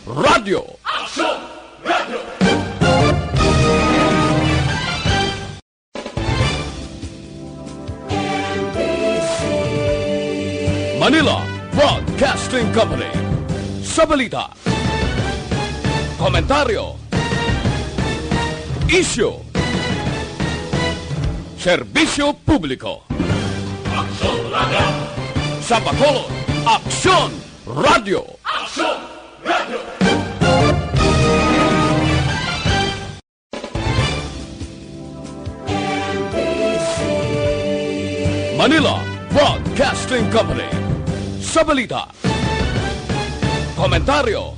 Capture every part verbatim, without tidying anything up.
Radyo. Manila Broadcasting Company. Sa balita, komentaryo, isyu, serbisyo publiko. Sa Bacolod, Aksyon Radyo. Manila Broadcasting Company. Sa balita, komentaryo,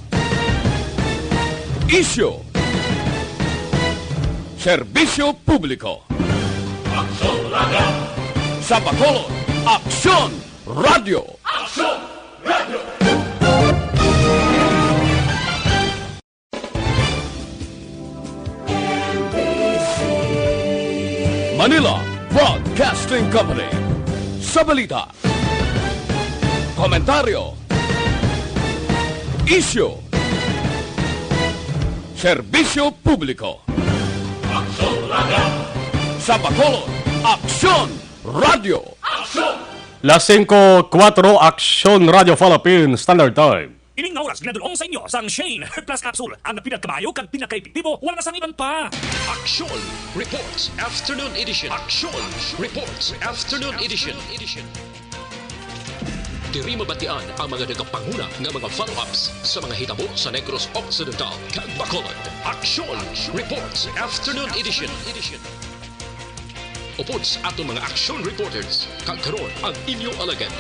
isyu, serbisyo publiko. Sa Bacolod, Aksyon Radyo. Manila Broadcasting Company. Sa balita, komentaryo, isyu, serbisyo publiko. Sa Bacolod, Aksyon Radyo. Las singko kuwatro, Aksyon Radyo Philippine Standard Time. Ining nga oras ginadul-ong sa inyo sang Shane Herbal Plus Capsule, ang pinakamayo kag pinakaepektibo, wala na sang iban pa. Action Reports Afternoon Edition. Action Reports Afternoon Edition. Diri mabatian ang mga nagapanguna nga mga follow-ups sa mga hitabo sa Negros Occidental kag Bacolod. Action Reports Afternoon Edition. Upod sa aton mga action reporters, kag karon ang inyo alagad.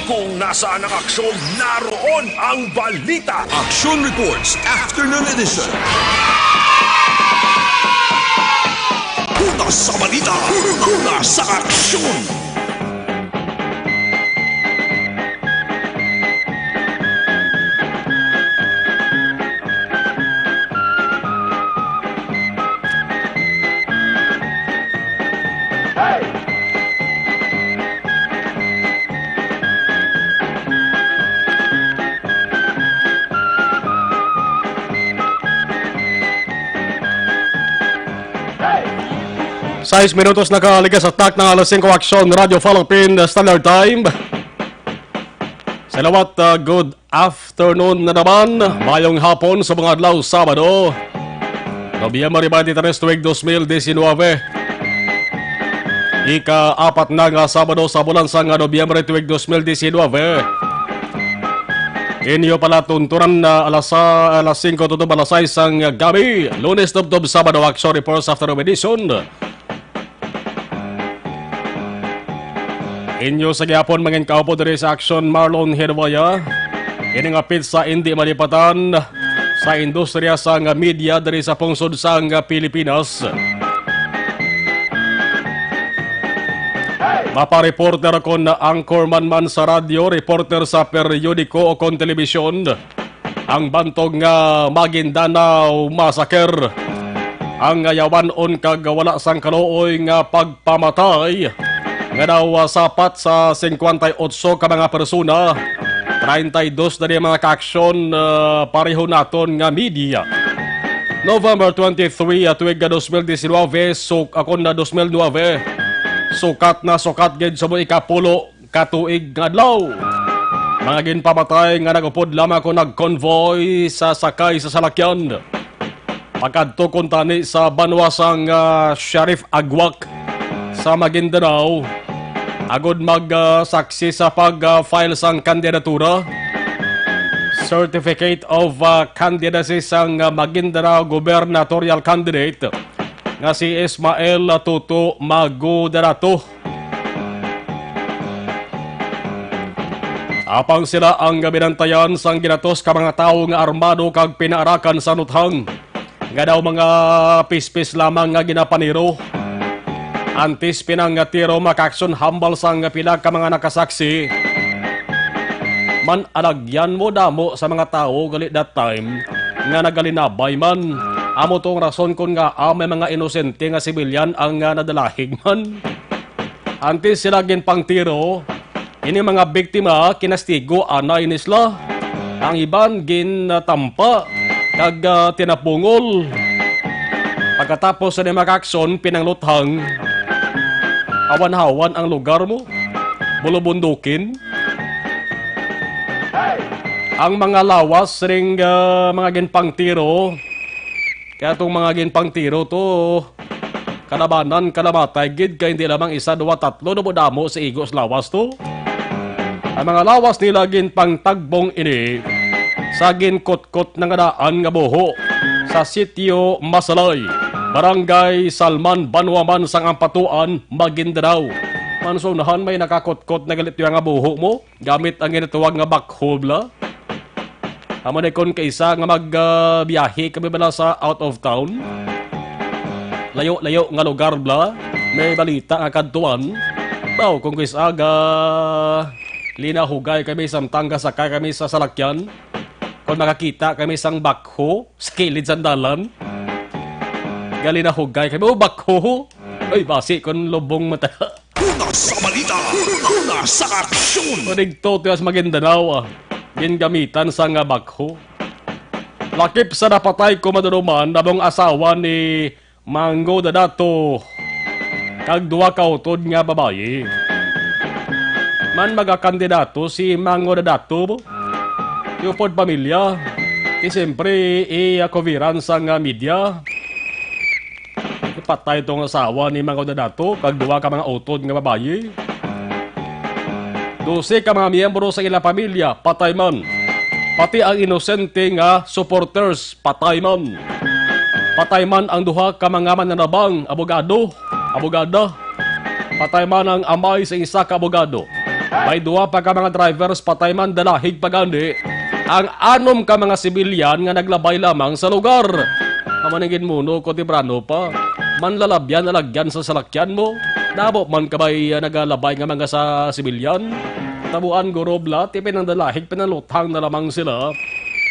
Kung nasaan ang aksyon, naroon ang balita. Action Reports Afternoon Edition. Una sa balita, una sa aksyon. Sais minutos nakalikas sa tak ng alas singko, Aksyon Radyo Philippine Standard Time. Sa liwat, ah, good afternoon na naman. Mayong hapon sa mga adlaw, Sabado, Nobyembre twenty-three, tuig dos mil diecinueve. Ika-apat na nga Sabado sa bulan sang Nobyembre, tuig dos mil diecinueve. Inyo pala tuntunan na alas, ah, alas singko tutob alas sais sang gabi, Lunes tubtob Sabado, Action Reports Afternoon Edition. Inyo sa gihapon mangin kaupo diri sa Action, Marlon Hirbaya. Ini nga petsa indi malipatan sa industriya sang media diri sa pungsod sang Pilipinas. Mapareporter kon anchorman man sa radyo, reporter sa periodiko o kon telebisyon, ang bantog nga Maguindanao Massacre, ang yawanon kag wala sang kaluoy nga pagpamatay nga daw, ah, sapat sa singkwenta y otso ka mga persona, treinta y dos na ni mga kaaksyon, ah, pareho naton nga media. November twenty-three, ah, tuig nga dos mil diecinueve, suk-, akon na dos mil nuebe, sukat na sukat gid sa mo ikapulo ka tuig nga adlaw. Mga ginpamatay nga nagupod lamang kon nag-convoy sa sakay sa salakyan. Pagkadto kuntani sa banwa sang, ah, Sheriff Aguac sa Maguindanao, agod mag, ah, saksi sa pag, ah, file sang kandidatura, Certificate of, ah, Candidacy sang, ah, Maguindanao Gubernatorial Candidate nga si Ismael Toto Magudaratu. Apang sila ang binantayan sang ginatos ka mga tawo nga armado kag pinaarakan sa nuthang, nga daw mga pispis lamang nga ginapaniro. Antes pinangatiro, mga kaaksyon, hambal sang pila ka mga nakasaksi, man-alagyan mo damo sa mga tawo gali that time nga nagalinabay man. Amo tong rason kon ngaa may mga inosente nga sibilyan ang, ah, nadalahig man. Antes sila ginpangtiro, Ini mga biktima kinastigo anay ni sila. Ang iban gintampa kag, ah, tinapungol. Pagkatapos sa mga aksyon, pinangluthang, hawan-hawan ang lugar mo, bulubundukin. Ang mga lawas ring, ah, mga ginpangtiro, kaya itong mga ginpangtiro to, kalabanan, kalamatay gid, kay hindi lamang isa, duwa, tatlo, damo-damo sa igos lawas to. Ang mga lawas nila ginpangtagbong ini sa ginkutkot na nga daan nga buho sa Sitio Masalay, Barangay Salman, Banwaman sang Ampatuan, Maguindanao. Man, sa unahan may nakakutkot na galit nga buho mo gamit ang ginatawag nga backhoe bala. Amo na kon kaisa nga mag, ah, biyahe kami bala sa out of town. Layo-layo nga lugar bala. May balita nga kadtuan. Daw, kung kaisa ga linahugay kami samtang gasakay kami sa salakyan. Kung makakita kami sang backhoe sa kilid sang dalan. Galinahugay kami, "Oh, backhoe." Ay, basi kung lubong mata. Una sa balita, una sa aksyon. Padigto tiwas Maguindanao, ah. Gingamitan sa nga backhoe. Lakip sa napatay ko maduruman, namong asawa ni Mango Dadato kag duha ka utod nga babayi. Man magakandidato si Mango Dadato, upod pamilya, ti siyempre, i-coveran sa nga media. Patay tong asawa ni Mango Dadato kag duha ka mga utod nga babayi. Dose ka mga miyembro sa ilang pamilya patay man. Pati ang inosente nga supporters patay man. Patay man ang duha ka mga mananabang, abogado, abogada. Patay man ang amay sa isa ka abogado. May duha pa ka mga drivers patay man, dalahig pa gani ang anom ka mga sibilyan nga naglabay lamang sa lugar. Amo ning ginmuno ko, Tibrano pa. Manlalabyan, alagyan sa salakyan mo. Damo man ka ba'y, ah, nagalabay nga mga sa sibilyan? Tabuan, guro, bla, ti pinandalahig, pinaluthang na lamang sila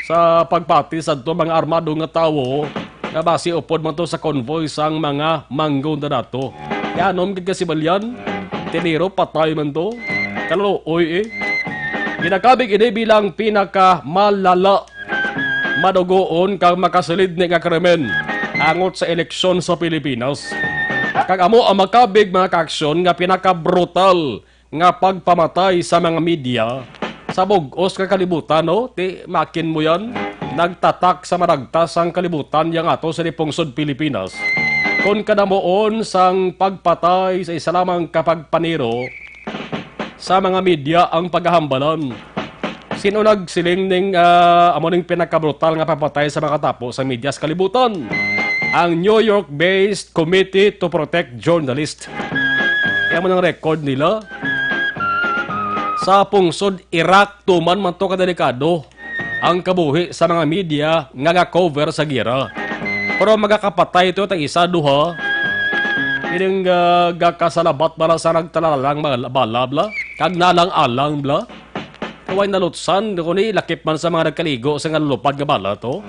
sa pagpati sadto mga armado nga tawo nga basi upod man to sa convoy sang mga Mango Dadato. Yanom gid ka sibilyan, tiniro, patay man to. Kaluoy, eh. Ginakabig ini bilang pinakamalala, madugoon kag makasilid ni nga krimen angot sa eleksyon sa Pilipinas. Kag amo ang makabig, mga kaaksyon, nga pinakabrutal nga pagpamatay sa mga media sa bug-os nga kalibutan, no? Ti, makin mo yan, nagtatak sa madagtas ang kalibutan yang ato sa pungsod Pilipinas. Kon kadamuon sang pagpatay sa isa lamang ka pagpaniro, sa mga media ang paghahambalan. Sino nagsiling ning, ah, amo ning pinakabrutal nga pagpatay sa mga tapo sa media sa kalibutan? Ang New York-based Committee to Protect Journalists. Kaya mo nang record nila. Sa pungsod Iraq, tuman man to kadelikado ang kabuhi sa mga media nga ga-cover sa giyera. Pero magakapatay to tag isa, duha. Ining, ah, gakasalabat bala sa nagtalalalang bala, bala, bla, kag nalang-alang, bla. Kaway nalutsan, kuni lakip man sa mga nagkaligo sa nga lulupad nga bala to.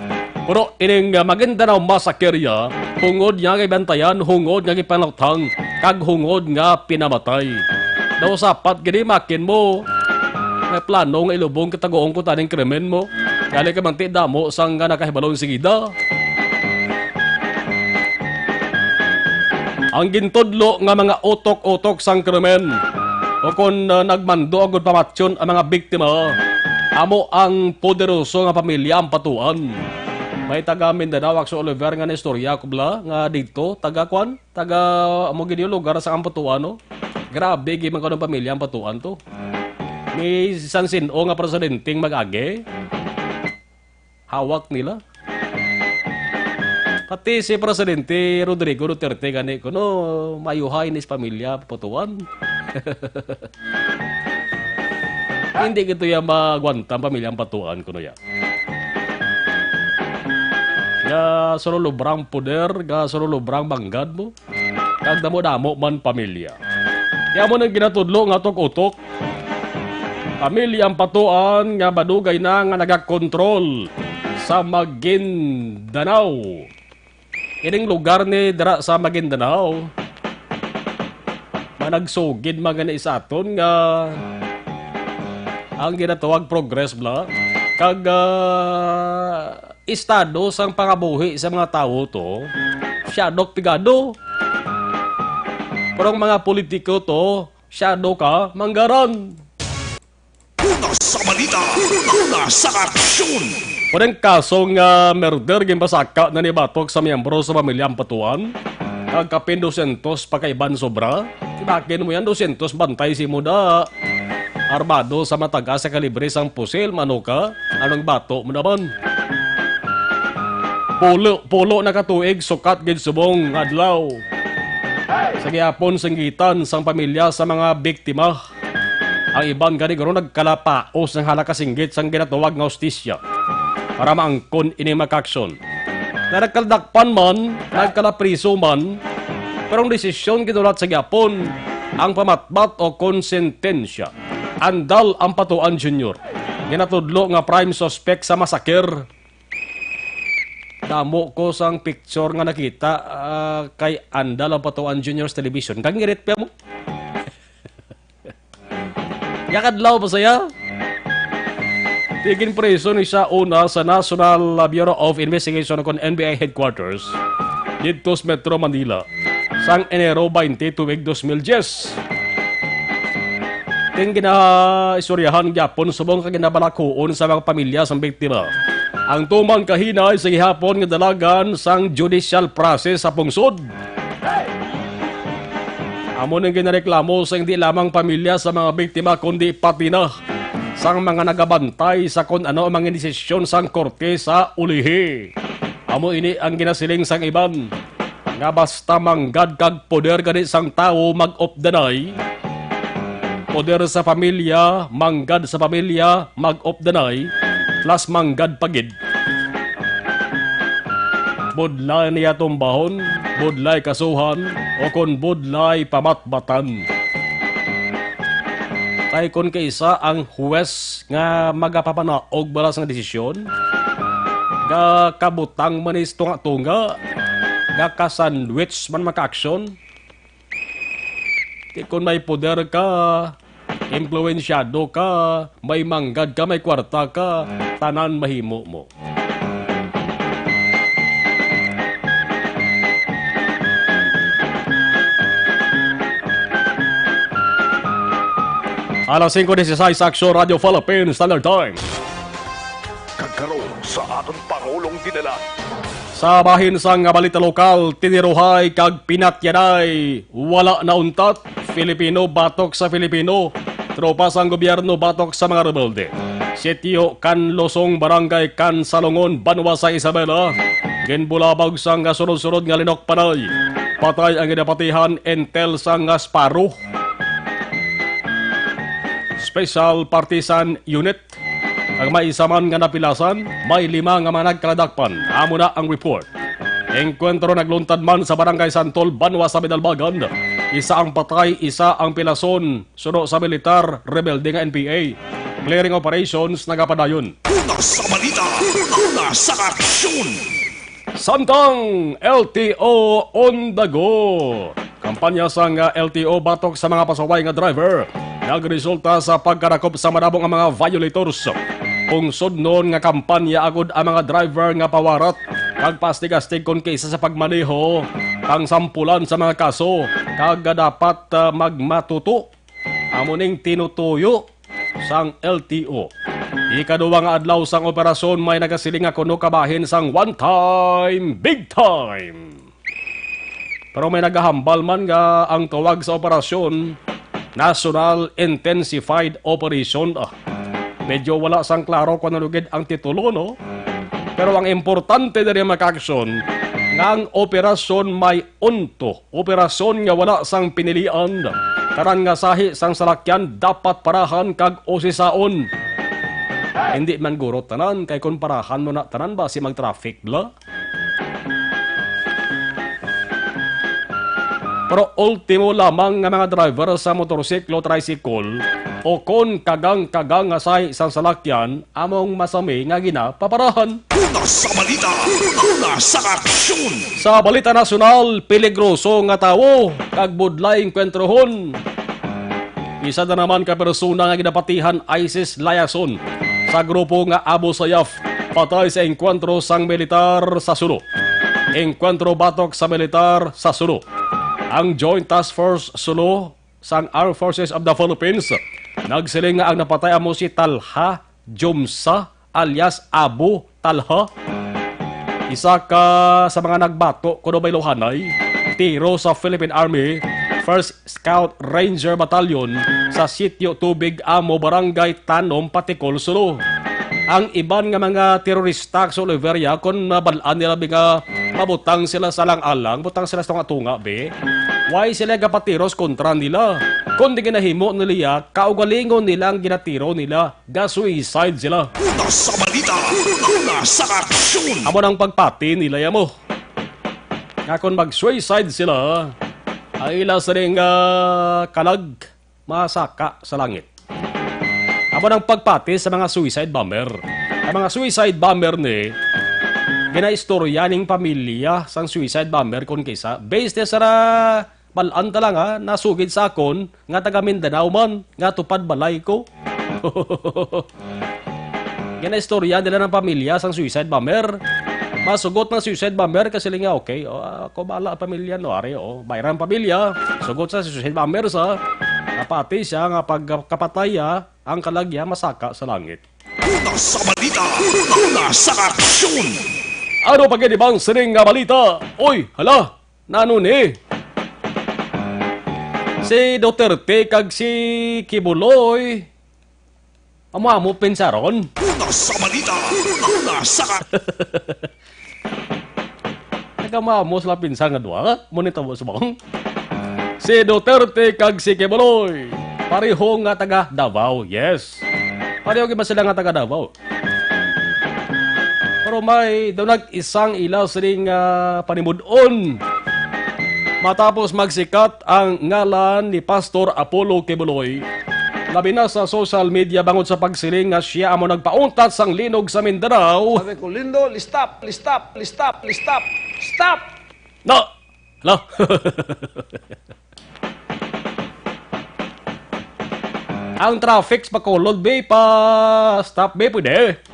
Pero ining, ah, Maguindanao Massacre ya, hungod nga gibantayan, hungod nga gipanluthang, kag hungod nga pinamatay. Daw sapat gini makin mo. May plano nga ilubong kataguong ko taning krimen mo. Kali ka man ti damo sang nga nakahibalon sigida. Ang gintudlo nga mga utok-utok sang krimen, o kon, ah, nagmando agud pamatyon ang mga biktima, amo ang poderoso nga pamilya ang patuan. May taga Mindanao, Axel Oliver, nga naistorya ko bala nga dito, taga kwan, taga amo gid yung lugar sa Ampatuan, no? Grabe gid man kanong pamilya Ampatuan to. May san sin-o nga presidenteng mag-agi. Hawak nila. Pati si Presidente Rodrigo Duterte gani kuno mayuhay ni sa pamilya Ampatuan. Hindi gito ya magwanta ang pamilya Ampatuan kuno ya. Nga sululubrang poder, nga sululubrang banggad mo. Kag damo-damo man pamilya. Kaya mo nang ginatudlo nga utok-utok. Pamilya Ampatuan nga madugay na nga nagakontrol sa Maguindanao. Ining lugar ni dira sa Maguindanao, managsugid man gani sa aton nga ang ginatawag progress bala, kag, ah, estado sang pangabuhi sa mga tawo to, siya dok pigado. Pero ang mga politiko to, siya do ka manggaran. Una sa balita, una sa aksyon. Kuning kaso nga murder ginpasaka na ni batok sa miyembro sa pamilya ang patuan. Kag kapin dosyentos pa ka iban sobra. Tibakin mo yan, dosyentos bantay si mo da. Armado sa matagas sa kalibre sang pusil, mano ka? Anong bato mo naman? Pulo, pulo na ka tuig sukat gid subong adlaw. Sa gihapon singgitan sang pamilya sa mga biktima. Ang iban gani guro nagkalapaos ng halakasinggit sang ginatawag nga hustisya para maangkon ini makaaksyon. Na nagkaladakpan man, nagkalapriso man, pero ang desisyon ginulat sa gihapon ang pamatbat o konsentensya. Andal ang Patuan Junior. Ginatudlo nga prime suspect sa masaker. Damo ko sang picture nga nakita, ah, kay andal ang Patuan Junior sa television. Kag ngirit pa mo. Yakadlaw pa saya. Tigin preso ni siya una sa National Bureau of Investigation o kon N B I headquarters didto sa Metro Manila sang Enero twenty tuig dos mil diyes. Ting ginaistoryahan gyapon subong ka ginabalakhoon sa mga pamilya sang biktima ang tuman kahinay sa gihapon nga dalagan sang judicial process sa pungsod. Amo ning ginareklamo sa hindi lamang pamilya sa mga biktima, kundi pati na sang mga nagabantay sa kon ano ang mga desisyon sang korte sa ulihi. Amo ini ang ginasiling sang iban, nga basta manggad kag poder gani sang tawo mag-updanay, poder sa pamilya, manggad sa pamilya, mag-updanay, plus manggad pa gid. Budlay niya tumbahon, budlay kasuhan, o kon budlay pamatbatan. Kay kon kaisa ang huwes nga magapapanaog bala sang desisyon, gakabutang man is tunga-tunga, gaka-sandwich man makaaksyon. Di kon may poder ka, impluwensyado ka, may manggad ka, may kwarta ka, tanan mahimo mo. Alas singko dieciséis, Aksyon Radio Philippines Standard Time. Kag karon sa aton Pangulong Dinala. Sa bahin sang balita lokal, tiniruhay kag pinatyanay, wala nauntat, Filipino batok sa Filipino, tropa sang gobyerno batok sa mga rebelde. Sitio Canlosong, Barangay Cansalongon, Banwa sa Isabela, ginbulabog sang kasunod-sunod nga linok panay. Patay ang ginapatihan, intel sang Gasparo. Special Partisan Unit. Kag may isa man nga napilasan, may lima nga mga nagkaladakpan. Amo na ang report. Engkwentro nagluntad man sa Barangay Santol, Banwa sa Binalbagan. Isa ang patay, isa ang pilason. Suno sa militar, rebelde nga N P A. Clearing operations nagapadayon. Una sa balita, una sa aksyon. Samtang L T O on the go. Kampanya sang, ah, L T O batok sa mga pasaway nga driver nagresulta sa pagkadakop sa madamo nga mga violators. Pungsod non nga kampanya agod ang mga driver nga pawarat kag paastig-astig kon kaisa sa pagmaneho, pangsampulan sa mga kaso kag dapat, ah, magmatuto. Amo ning tinutuyo sang L T O. Ikaduha nga adlaw sang operasyon, may nagasiling nga kuno kabahin sang one time, big time. Pero may nagahambal man nga ang tawag sa operasyon, National Intensified Operation. Ah, medyo wala sang klaro kung ano gid ang titulo, no? Pero ang importante diri, mga kaaksyon, nga ang operasyon may unto. Operasyon nga wala sang pinilian. Tanan nga sahi sang salakyan dapat parahan kag usisaon. Hindi man guro tanan, kay kung parahan mo na tanan, basi mag-traffic bala. Pero ultimo lamang nga mga driver sa motorsiklo, tricycle, o kon kagang-kagang nga sahi sang salakyan, among masami nga ginapaparahan. Una sa balita, una sa aksyon. Sa balita nasyonal, peligroso nga tawo kag budlay engkwentrohon. Isa na naman ka persona nga ginapatihan, Isis Layason, sa grupo nga Abu Sayyaf, patay sa engkwentro sang militar sa Sulu. Engkwentro batok sa militar sa Sulu. Ang Joint Task Force Sulu sang Armed Forces of the Philippines nagsiling nga ang napatay amo si Talha Jumsa alias Abu Talha, isa ka sa mga nagbato kuno bay luhanay tiro sa Philippine Army First Scout Ranger Battalion sa Sitio Tubig Amo, Barangay Tanom, Patikol, Sulu. Ang iban nga mga terorista sa Oliveria, kon mabal-an nila bi nga mabutang sila sa alang-alang, butang sila sa tunga-tunga, be. Why sila gapatiros kontra nila? Kon di ginahimo nila, kaugalingon nila ang ginatiro nila, ga-suicide sila. Una sa balita, una sa aksyon. Amo nang pagpati nila ya mo. Nga kon mag-suicide sila, ang ila sining, ah, kalag masaka sa langit. Amo nang pagpati sa mga suicide bomber. Ang mga suicide bomber ni ginaistorya ning pamilya sang suicide bomber kon kisa based sa ra-, bal-an ta lang, ha, nasugid sa akon nga taga Mindanao man, nga tupad balay ko. Ginaistorya nila ng pamilya sang suicide bomber. Masugot ng suicide bomber kasi nga, okay, o, ako bala pamilya, no, ari, o, bayran pamilya. Sugot sa suicide bomber sa napati siya nga pagkapatay, ah, ang kalagya masaka sa langit. Una sa balita, una sa aksyon. Ano pa gid ibang sining nga balita? Oy, hala, nano ni? Si Duterte kag si Kibuloy amo-amo pinsaron? Una sa balita, una sa ka- Nagkamamo sila pinsan nga duha? Mo ni tabo subong? Si Duterte kag si Kibuloy, pareho nga taga Davao, yes. Pareho gyud man sila nga taga Davao. Pero may daw nag-isang ila sining, ah, panimud-on. Matapos magsikat ang ngalan ni Pastor Apollo Kibuloy, labi na sa social media bangod sa pagsiling nga siya amo nagpauntat sang linog sa Mindanao. Sabi ko, "Lindo, stop, stop, stop, stop, stop." No! Hello? Ang traffic sa Bacolod, be, pa-stop, be, pwede.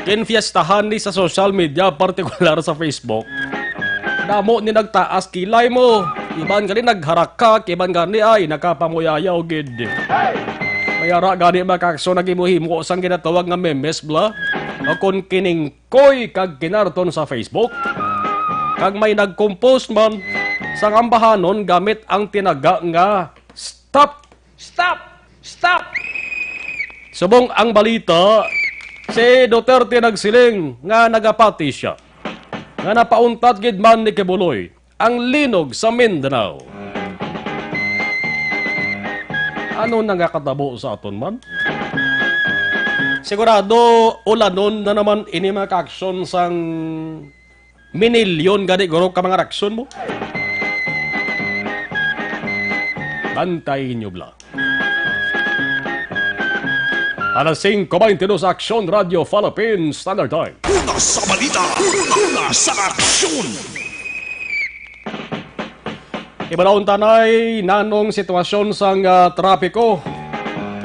Kinfiestahan ni sa social media, partikular sa Facebook. Damo ni nagtaas kilay mo. Iban gani nagharakak, iban gani ay nakapamuyayaw gid. May ara gani makakso naghimo-himo sang ginatawag nga memes, bla. O kon kining koy kag kinarton sa Facebook. Kag may nag-compose man sang ambahanon gamit ang tinaga nga stop, stop, stop. Subong ang balita, si Duterte nagsiling nga nagapati siya nga napauntat gid man ni Kibuloy ang linog sa Mindanao. Ano na nga katabo sa aton man? Sigurado, ulanon na naman ini mga ka-aksyon sang minilyon gani guro ka mga raksyon mo. Bantay inyo bla. Alas singko beintidos, Aksyon Radio Philippine Standard Time. Una sa balita, una sa aksyon. Ibalawon tanay nanong sitwasyon sang, ah, trapiko.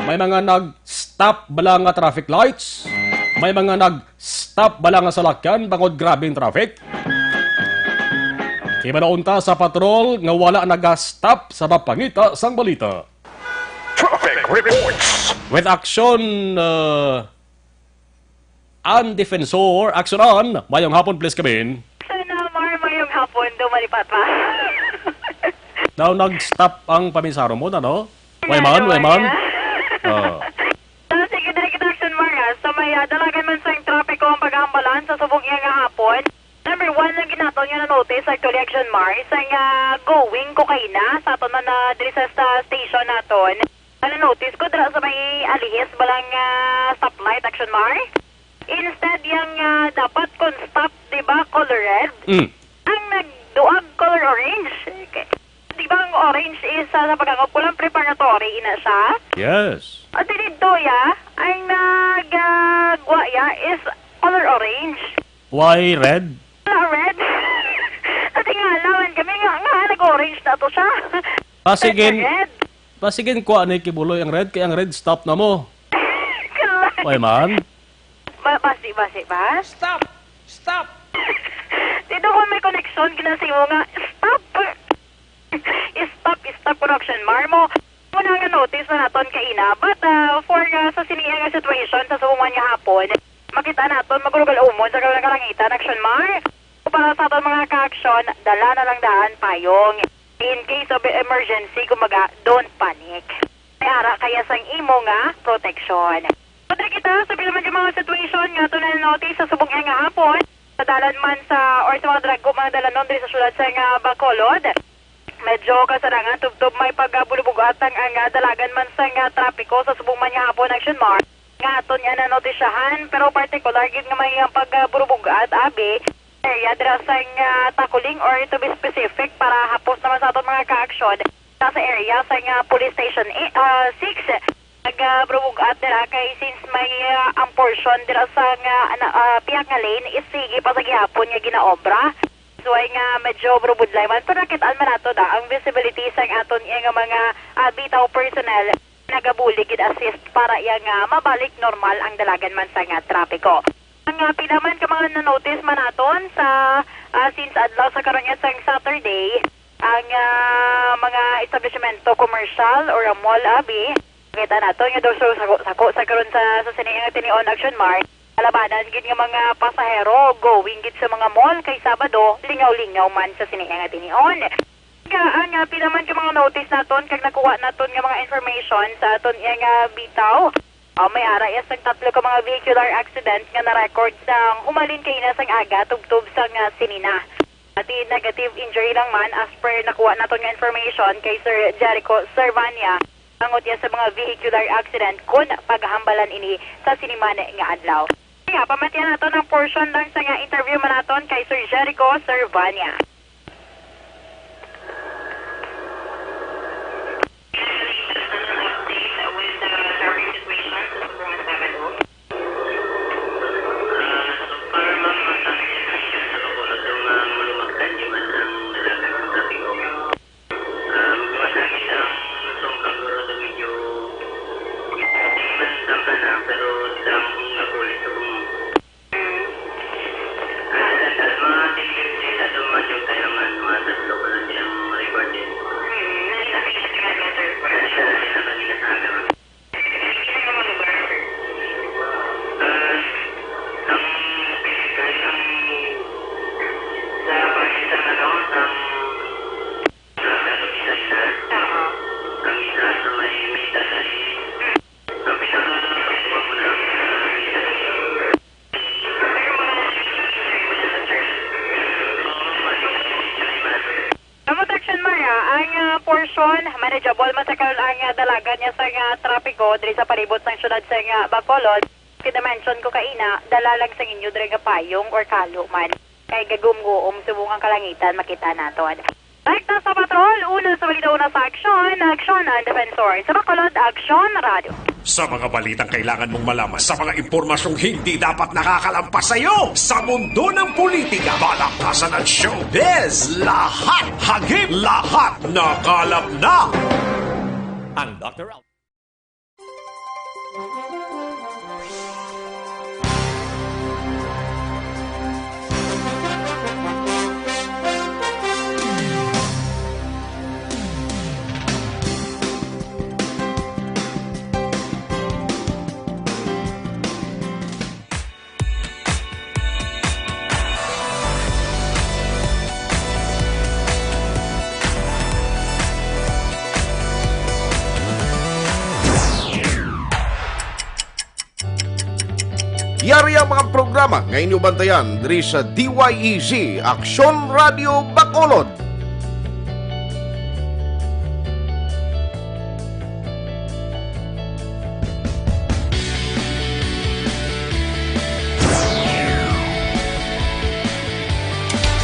May mga nag-stop bala nga traffic lights. May mga nag-stop bala nga salakyan bangod grabing traffic. Ibalawon ta sa patrol nga wala naga-stop sa mapangita sang balita. Traffic reports. With action, uh, and defensor, action on. Mayong hapon, please come in. Sana, Mar, mayong hapon, dumalipat pa. Daw nag-stop ang paminsaro mo, ano? Way man, way man. Ah. Ah, sige, dali kita, Action Mar, ah. Sa may, ah, dalagan man sa trapiko ang pag-aambalan sa subong iya nga hapon. Number one lang ginaton nga na-notice, actually, Action Mar, sa nga going ko kaina sa aton man na diri sa sta-, station naton. Ang na-notice ko dira sa may alihis balang, ah, stoplight, Action Mar. Instead yang, ah, dapat kon stop, di ba, color red? Mm. Ang nagduag color orange. Di ba ang orange is, ah, sa pagkangop ko lang preparatory ina siya? Yes. At dito ya, ang nagagwa ya is color orange. Why red? Wala red. Kasi nga, lawan kami nga, nga, nag-orange na to siya. Pasigin, Red. Pasigin, kuha ni Kibuloy ang red, kay ang red stop na mo. Oy, man. Ba, basi, basi, ba? Stop! Stop! Dito ko may connection, ginasimo nga, stop! Stop, stop, connection, Mar mo. Muna nga notice na naton kaina, but, ah, for, ah, sa sini nga situation, sa subong man nga hapon, makita naton, magurugal umon sa kalangitan, action, Mar. Para sa aton mga ka-action, dala na lang daan payong. In case of emergency, kumbaga, don't panic. May ara kaya sang imo nga proteksyon. Punta kita sa pila man ka mga situation nga aton na-notice sa subong nga hapon. Sa dalan man sa, or sa mga dalago, mga dalanon diri sa syudad sa nga Bacolod. Medyo kasarangan, tubtob may pagabulubog-at ang, ang, ah, dalagan man sa nga trapiko sa subong man nga hapon, action, Mar. Nga aton nga nanotisyahan, pero partikular gid nga may ang pagabulubog-at, abi, area dira sa nga Takuling, or to be specific, para hapos naman sa aton mga ka-action, sa, sa area sa nga Police Station, eh, ah, six. Nagabulubog-at dira kay since may, ah, ang portion dira sa nga, ana, ah, pihak nga lane is sige pa sa gihapon nga ginaobra. So, ay nga medyo burubudlay man, pero nakit-an man nato da ang visibility sang aton iya nga mga, ah, bitaw personnel nagabulig gid assist para iya nga mabalik normal ang dalagan man sa nga trapiko. Ang, ah, pila man ka mga na-notice man naton sa, ah, since adlaw sa karon nga sang Saturday, ang, ah, mga establishmento commercial or ang mall, abi, kita nato nga daw so sako, sako sa karon sa, sa sini nga tinion, action, Mar. Kalabanan gid nga mga pasahero going gid sa mga mall kay Sabado, lingaw-lingaw man sa sini nga tinion. Ka ang, ah, pila man ka mga notice naton kag nakuha naton nga mga information sa aton iya nga bitaw. Ah, may ara iya sang tatlo ka mga vehicular accident nga na-record sang humalin kaina sang aga tubtob sang, ah, sinina. Ati negative injury lang man as per nakuha naton nga information kay Sir Jericho Servania. Angot iya sa mga vehicular accident kun paghambalan ini sa siniman nga adlaw. Kaya pamatian naton ang portion lang sa nga interview man naton kay Sir Jericho Servania. Ang protection, Mara, ang, ah, portion, manageable man sa karon ang, ah, dalagan niya sa, ah, trapiko diri sa palibot sang syudad sa, ah, Bacolod. Kita mention ko kaina, dala lang sa inyo diri nga payong or kalo man. Kay gagum-guom subong ang kalangitan makita naton. Rekta sa patrol, una sa balita, una sa aksyon, aksyon ang defensor. Sa Bacolod, Aksyon Radio. Sa mga balitang kailangan mong malaman, sa mga impormasyong hindi dapat nakakalampas sa iyo, sa mundo ng politika, palakasan at showbiz, lahat hagip, lahat nakalap na. Ang Doctor Al- Yari ang mga programa nga inyo bantayan diri sa D Y E Z, Aksyon Radio Bacolod.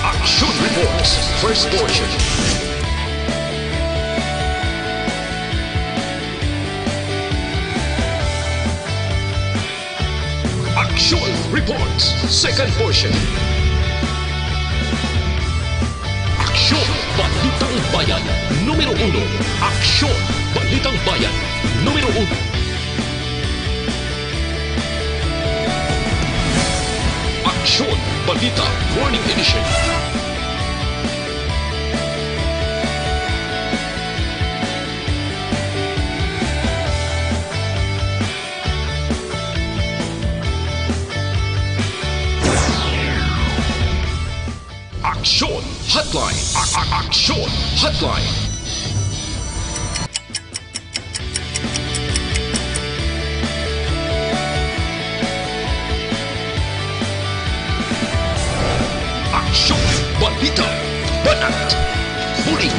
Action Reports, first portion. Action Reports, second portion. Action Balita Bayan, numero uno. Aksyon, Balitang Bayan, numero uno. Aksyon, Balita, Morning Edition. Aksyon Hotline. A- a- Aksyon Hotline. Aksyon, balita, banat, buli.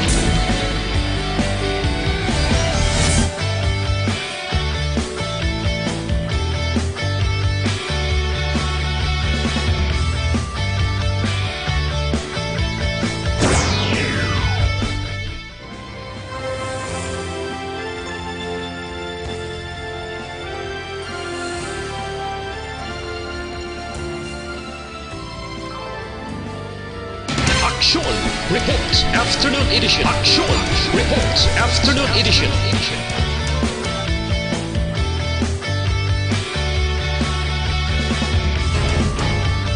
Aksyon Reports Afternoon Edition. Aksyon Reports Afternoon Edition.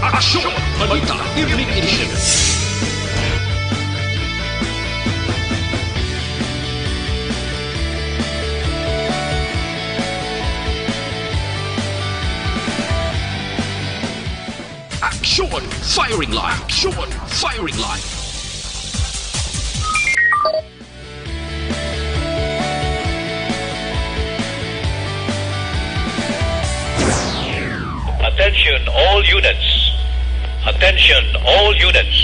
Aksyon Balita Evening Edition. Aksyon Firing Line. Aksyon Firing Line. Attention all units. Attention all units.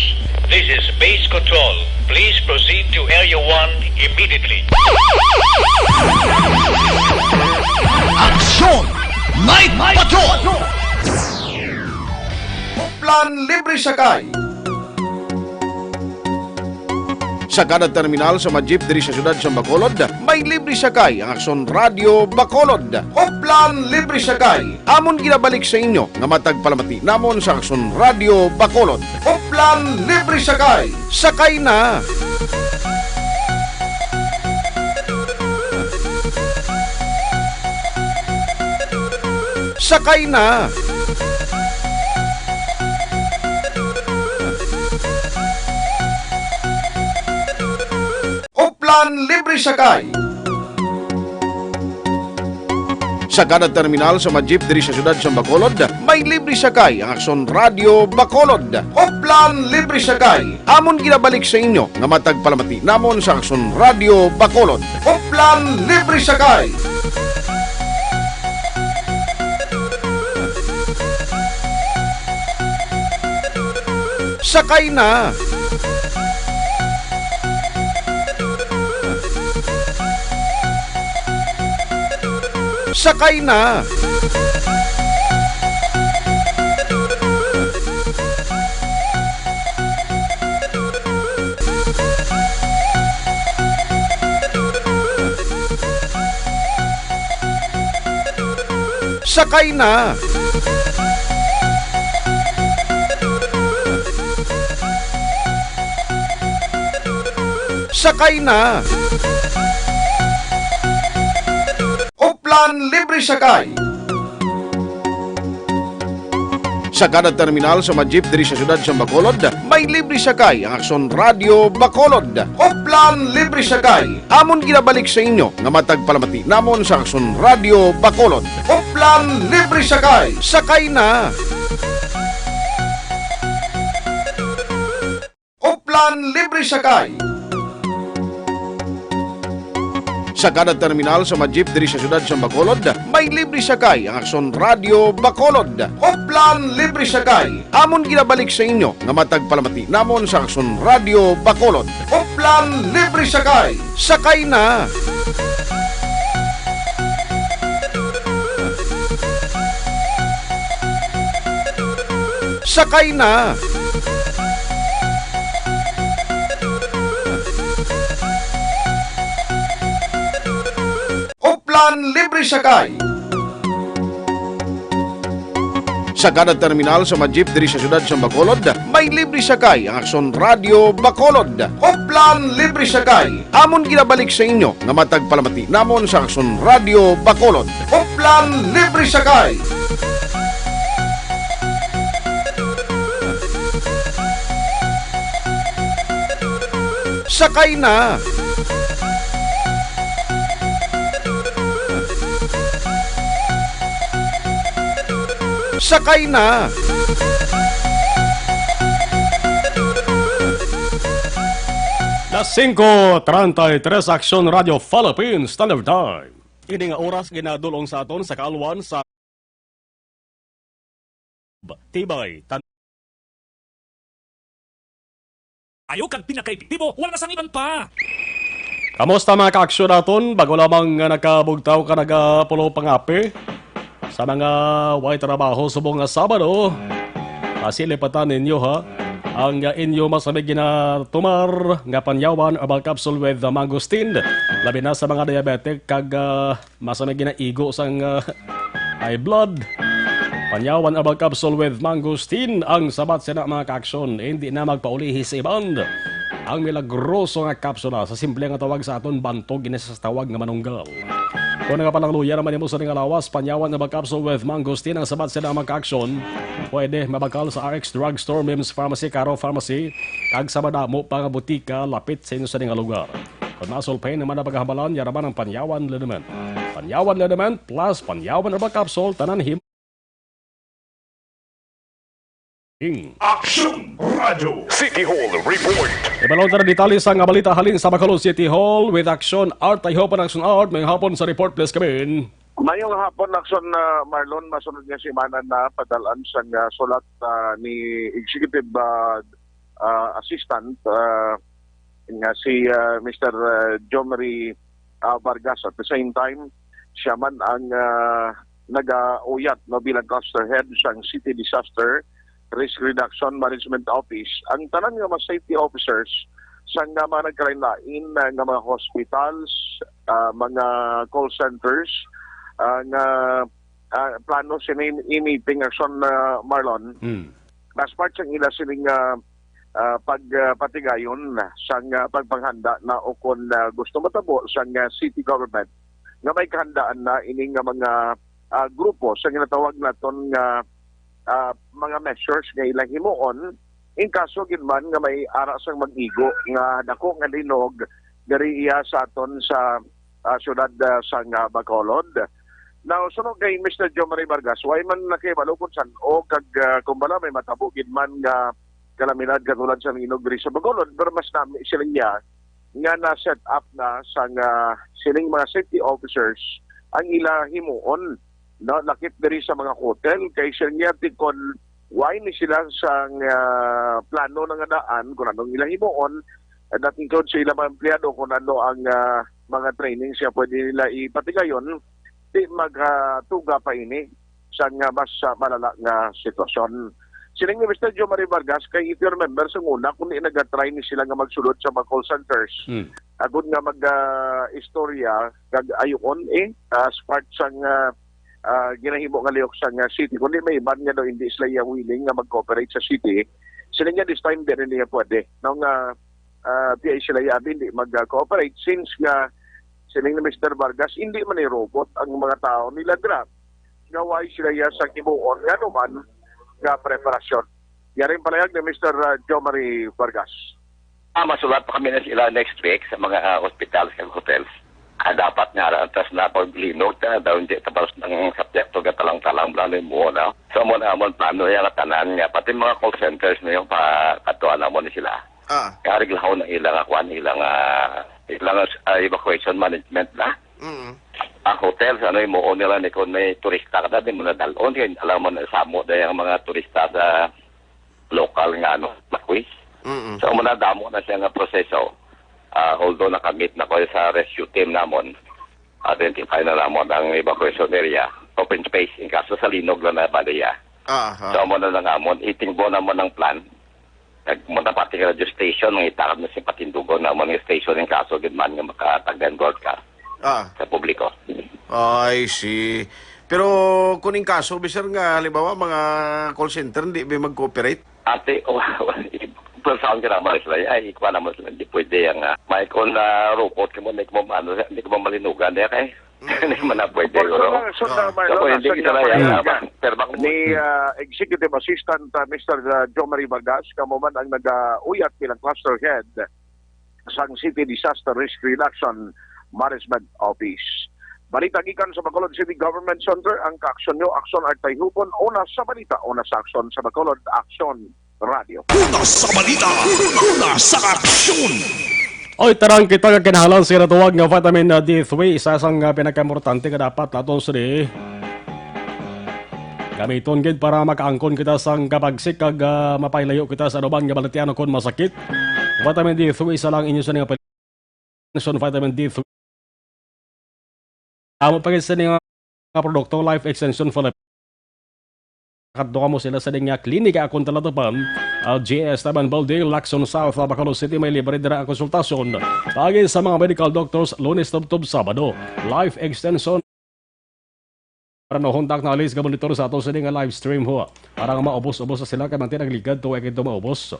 This is base control. Please proceed to Area one immediately. Aksyon! Night Patrol! Plan Libre Sakay. Sa kada terminal sa mga jeep diri sa siyudad sa Bacolod, may libre sakay ang Aksyon Radyo Bacolod. Uplan Libre Sakay, amon ginabalik sa inyo nga matag palamati namon sa Aksyon Radyo Bacolod. Uplan Libre Sakay, sakay na! Sakay na! Uplan Libre Sakay. Sa kada terminal sa mga jeep diri sa siyudad sa Bacolod, may libre sakay ang Aksyon Radyo Bacolod. Uplan Libre Sakay, amon ginabalik sa inyo nga matag palamati namon sa Aksyon Radyo Bacolod. Uplan Libre Sakay. Sakay na! Sakay na! Sakay na! Sakay na! Uplan Libre Sakay. Sa kada terminal sa mga jeep diri sa siyudad sa Bacolod, may libre sakay ang Aksyon Radyo Bacolod. Uplan Libre Sakay, amon ginabalik sa inyo nga matag palamati namon sa Aksyon Radyo Bacolod. Uplan Libre Sakay, sakay na! Uplan Libre Sakay. Sa kada terminal sa mga jeep diri sa siyudad sa Bacolod, may libre sakay ang Aksyon Radyo Bacolod. Uplan Libre Sakay, amon ginabalik sa inyo nga matag palamati namon sa Aksyon Radyo Bacolod. Uplan Libre Sakay, sakay na! Sakay na! Uplan Libre Sakay. Sa kada terminal sa mga jeep diri sa siyudad sa Bacolod, may libre sakay ang Aksyon Radyo Bacolod. Uplan libre sakay. Amon ginabalik sa inyo nga matag palamati namon sa Aksyon Radyo Bacolod. Uplan libre sakay. Sakay na. Sakay na. Las singko treinta y tres, Aksyon Radyo Philippines Standard Time. Ini nga oras ginadulong sa aton sa kaalwan sa Tibay. Tan- Ayaw kag pinakaepektibo, wala na sang iban pa. Kamusta, mga kaaksyon naton? Bago lamang nga nakabugtaw ka, nagapulo pangape sa mga way trabaho subong nga Sabado. Pasilipatan ninyo, ha, ang, uh, inyo masamig ginatumar nga Panyawan Herbal Capsule with, uh, Mangosteen, labi na sa mga diabetic kag, uh, masamig ginaigo sang, uh, high blood. Panyawan Herbal Capsule with Mangosteen, ang sabat sina, mga kaaksyon, hindi na magpaulihi sa iban. Ang milagroso nga kapsula sa simple nga tawag sa aton bantog, ini sa tawag nga manunggal. Kung nagapanangluya naman nimo sa ning lawas, Panyawan Herbal Capsule with Mangosteen ang sabat sina, mga kaaksyon. Pwede mabakal sa R X Drugstore, Mims Pharmacy, Caro Pharmacy, kag sa madamo pa nga butika lapit sa inyo sa ning lugar. Kung muscle pain naman ang pagkahambalan, yara man ang Panyawan Liniment. Panyawan Liniment plus Panyawan Herbal Capsule, tanan him- Ing. Aksyon Radyo City Hall Report. Ibalon ta na detalye sa nga balita halin sa Bacolod City Hall with Aksyon Art. Ay hapon, Aksyon Art. May hapon sa report, please, kami. Mayong hapon, Aksyon, uh, Marlon. Masunod nga semana na padal-an sang, uh, sulat, uh, ni Executive, uh, uh, Assistant, uh, nga si, uh, Mister, uh, Jomari, uh, Vargas. At the same time, siya man ang, uh, nagauyat, no, bilang cluster head sang City Disaster Risk Reduction Management Office. Ang tanan nga mga safety officers sang, uh, mga nagkalain-lain, uh, nga mga hospitals, uh, mga call centers, uh, nga, uh, plano sini ini ting-aksyon, uh, Marlon. Mm. As part sang ila sining, ah, ah, pag, ah, patigayon sang, ah, pagpanghanda na o kon, ah, gusto matabo sang, ah, city government nga may kahandaan na ini nga mga, ah, grupo sa ginatawag naton nga, ah, mga measures nga ilang himuon in kaso gid man nga may ara sang mag-igo nga dako nga linog diri iya sa aton sa, ah, siyudad, ah, sang, ah, Bacolod. Now, suno kay Mister Jomari Vargas, way man nakahibalo kung san-o kag, ah, kung bala may matabo gid man nga kalamidad katulad sa linog diri sa Bacolod, pero mas nami sila niya nga na-set up na sang, ah, sining mga safety officers ang ila himuon, no, lakip diri sa mga hotel, kay siya niya tikon way ni sila sang, ah, plano na nga daan kung anong ila himuon, that includes sa ilang mga empleyado kung ano ang, ah, mga training siya pwede nila ipatigayon, di magatuga pa ini sang, ah, mas, ah, malala nga sitwasyon. Siling ni Mister Jomari Vargas, kay if you remember, sa una, kung di nagatry ni sila nga magsulod sa mga call centers, Hmm. agud nga mag, ah, istorya, kag ayuon, eh, as part sang, ah, ah, ginahimo nga lihok sang, ah, city, kundi may iban nga daw hindi sila iya willing nga mag-cooperate sa city. Sila nga this time, di na niya pwede. No, nga, ah, di ay sila iya abi, hindi mag-cooperate since nga siling ni Mister Vargas, hindi man ni robot ang mga tao nila dira. Nga way sila iya sa himuon nga naman nga preparasyon. Yaring palayag ni Mister, ah, Jomari Vargas. Ah, masulat pa kami na sila next week sa mga, ah, hospitals kag hotels. Ah, dapat nga ra, tas na paglinog ta, daw hindi tapos ng subjecto nga talang-talang plano mo na. So, mo na amon plano yung tanan nga, pati mga call centers na yung pa, katuan na mo ni sila. Ah. Kaya reglaho na ilang, ah, kuan, ilang, ah, ilang, ah, evacuation management na. Mm. Ang hotels, ano, yung mo nila ni kung may turista ka, dati mo na dalon, kaya alam mo na samo na yung mga turista sa local nga, ano, makwis. Mm-mm. So, muna damo na siya nga proseso. Ah, although nakamit na ko sa rescue team namon, identify na namon ang evacuation area, open space, in kaso sa linog lang na baliya. Aha. So, muna na namon, itingbo namon ang plan. Nag-, muna pati ka radio station, ang itakad na si patindugon namon nga station in kaso gid man nga makatagdan broadcast Ah. sa publiko. I see. Pero kung in kaso, sir, nga halimbawa, mga call center, hindi ba mag-cooperate? Ate, oh, well, saan ka naman sila? Ay, ikuha naman sila. Hindi pwede yan, ah. May kung, ah, robot ka mo, hindi ka mo, ano, hindi ka mo malinugan, eh, kay? Hindi man na pwede, Por-, bro. So, so, Ah. Marlon, So, hindi sa kita na yan, ginapahiwatig ah, pero bang ni, ah, Executive Assistant, ah, Mister, ah, Jo Marie Vargas, kamo man ang nag-, ah, uyat bilang cluster head sang City Disaster Risk Reduction Management Office. Balita gikan sa Bacolod City Government Center, ang kaaksyon nyo, aksyon at tayhupon, una sa balita, una sa aksyon sa Bacolod, Aksyon Radio. Una sa balita, una sa aksyon. Oy, tarang kita nga kinahanglan sa natuwag nga vitamin, uh, D three, isa sang, uh, pinakaimportante nga dapat naton sini gamiton gid para makaangkon kita sang kabagsik kag, uh, mapailayo kita sa anuman nga balatian kon masakit. Vitamin D three, isa lang inyo sa nga Extension Vitamin D three. Amo pa gid sini nga produkto, Life Extension Philippines. Kadto kamo sila sa ding nga klinika akong talatupan, ah, G S Taban Building, Lacson South, ah, Bacolod City. May libre dira ang konsultasyon. Pagi sa mga medical doctors, Lunes tubtob Sabado. Life Extension. Para no huntak na alis nga monitor sa ato sini nga live stream, ho. Para nga maubos-ubos sa sila kay manti nagligad to, ay kito maubos.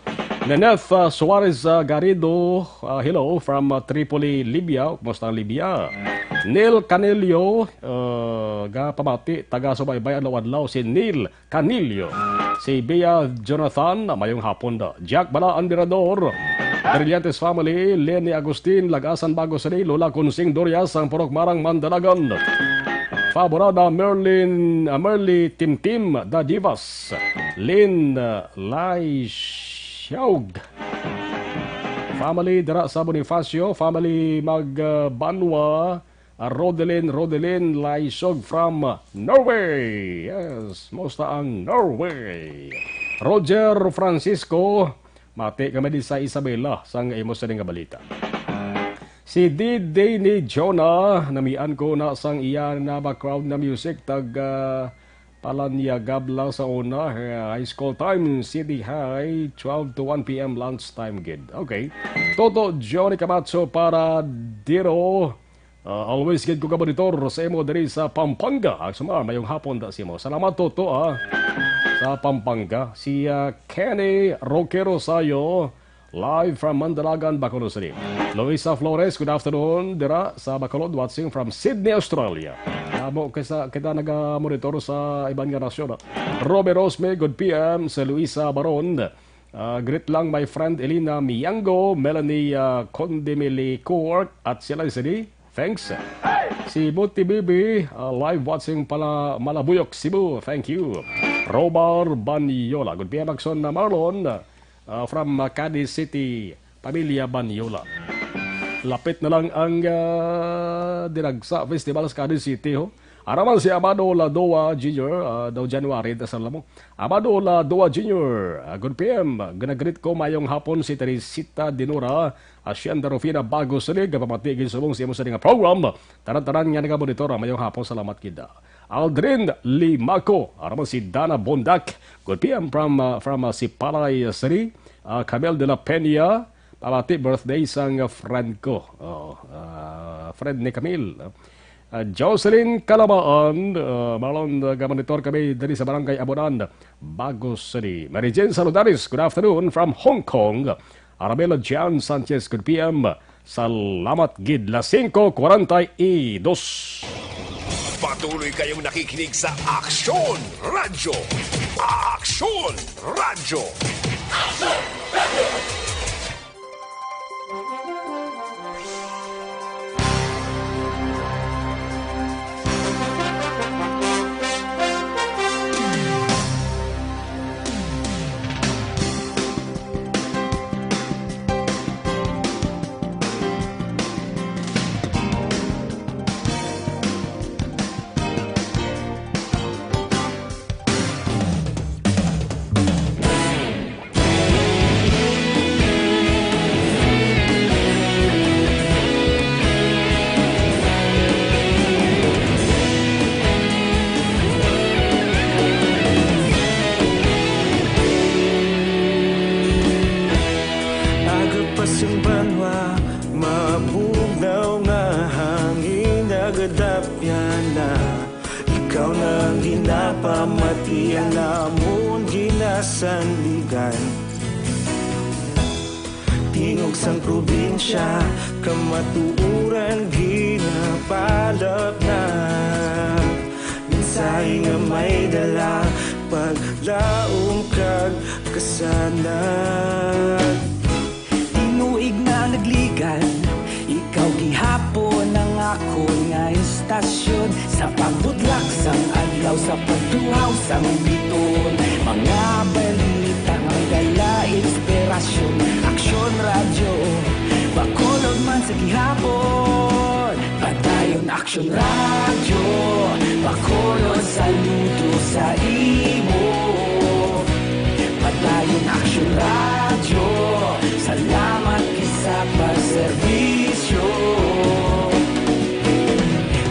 Neneth, ah, Suarez, ah, Garrido, ah, hello from, ah, Tripoli, Libya. Kumusta ang Libya? Neil Canelio, ah, ga pamati, taga Subaybay, adlaw-adlaw, si Neil Canillo. Si Bea Jonathan, mayong hapon da. Jack Bala, Admirador. Brillantes family, Lenny Agustin, Lagasan, Bago City, Lola Kunsing Dorias, ang Purok Marang, Mandalagan. Favorada, Merlin, ah, Merly Timtim, Da Divas. Lin, ah, Lai Siaug. Family, dira sa Bonifacio. Family, Mag, ah, Banwa. Ah, Rodelin, Rodelin Laisog from, ah, Norway. Yes, musta ang Norway? Roger Francisco, mati kami di sa Isabela, sang imo sini nga balita. Si D D ni Jonah, namian ko na sang iya na background na music, tag, ah, Palanyagab lang sa una, eh, high school time, City High, twelve to one P M lunch time gid. Okay. Toto Johnny Camacho para diro. Ah, always gid ko ka monitor sa imo diri sa Pampanga. Aksumar, mayong hapon da sa imo. Salamat, Toto, ah, sa Pampanga. Si, ah, Kenny Roque Rosario, live from Mandalagan, Bacolod City. Luisa Flores, good afternoon. Dira sa Bacolod, watching from Sydney, Australia. Amo kay sa kita naga-monitor sa iban nga nasyon, ah. Robe Rosme, good P M. Sa Luisa Baron, ah, greet lang my friend Elena Miango, Melanie, ah, Condemilicourt, at sila sini. Thanks. Si Buti Bibi, ah, live watching pala Malabuyok, Cebu. Thank you. Robar Banyola. Good P M, Maxon na Marlon, ah, from, ah, Cadiz City, Pamilya Banyola. Lapit na lang ang, ah, Dinagsa Festival sa Cadiz City, ho. Araman si Amado Ladoa Junior, ah, daw January, dasal na mo. Amado Ladoa Junior, ah, good P M. Ginagreet ko mayong hapon si Teresita Dinora, Hacienda Rufina, Bago City, gapamati gid subong sa imo sa nga program. Tanan-tanan nga nagamonitor, mayong hapon, salamat gid. Aldrin Limaco, araman si Dana Bondak, good P M from, ah, from, ah, Sipalay City, ah, Camel de la Peña, pamati birthday sang friend ko. Oh, ah, friend ni Camille. Ah, Jocelyn Calamaan, ah, Marlon, ah, gamonitor kami diri sa Barangay Abonan, Bago City. Mary Jane Saludaris, good afternoon from Hong Kong. Arabella Jan Sanchez, good P M. Salamat gid, las singko cuarenta y dos. Patuloy kayong nakikinig sa Aksyon Radyo. Aksyon Radyo. Ikaw na ang ginapamatian namon ginasandigan. Tingog sang probinsya, kamatuoran ginapalapnag. Mensahe nga may dala, paglaom kag kasanag. Tinuig na nagligan, ikaw gihapon ang akon nga istasyon. Sa pagbutlak sang adlaw, sa pagtuhaw sang bituon, mga balita nga may dala inspirasyon. Aksyon Radyo, Bacolod man sa gihapon. Padayon Aksyon Radyo, Bacolod, saludo sa imo. Padayon Aksyon Radyo, salamat gid sa pagserbisyo.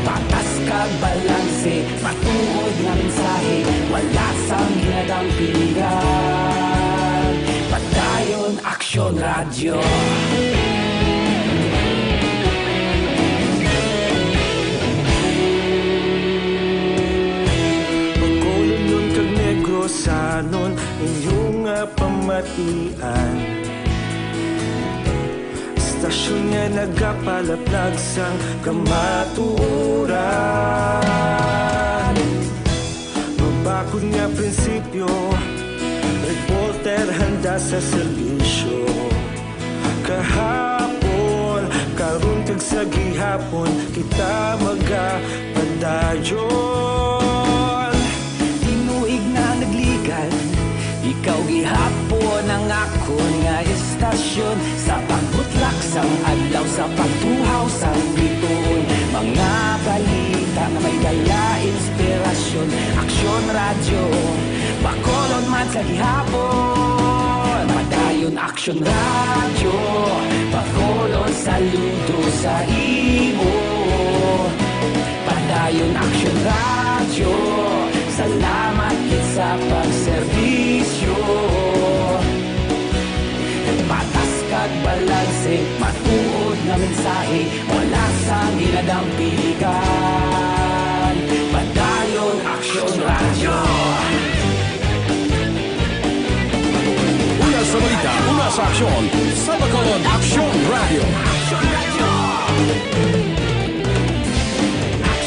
Patas kag balanse, matuod nga mensahe, wala sang ginadampigan. Padayon Aksyon Radyo. Bacolodnon kag Negrosanon, inyo nga pamatian. Istasyon nga nagapalaplag sang kamatuoran. Mabakod nga prinsipyo, reporter handa sa serbisyo. Kahapon, karon, kag sa gihapon, kita magapadayon. Tinuig na nagligan, ikaw gihapon ang akon nga istasyon. Sa pagbutlak sang adlaw, sa pagtuhaw sang bituon, mga balita nga may dala inspirasyon. Aksyon Radyo, Bacolod man sa gihapon. Padayon Aksyon Radyo, Bacolod, saludo sa imo. Padayon Aksyon Radyo, salamat gid sa pagserbisyo. Patas kag balanse, matuod nga mensahe, wala sang ginadampigan. Padayon Aksyon Radyo. Una sa balita, una sa aksyon, sa Bacolod Aksyon Radyo.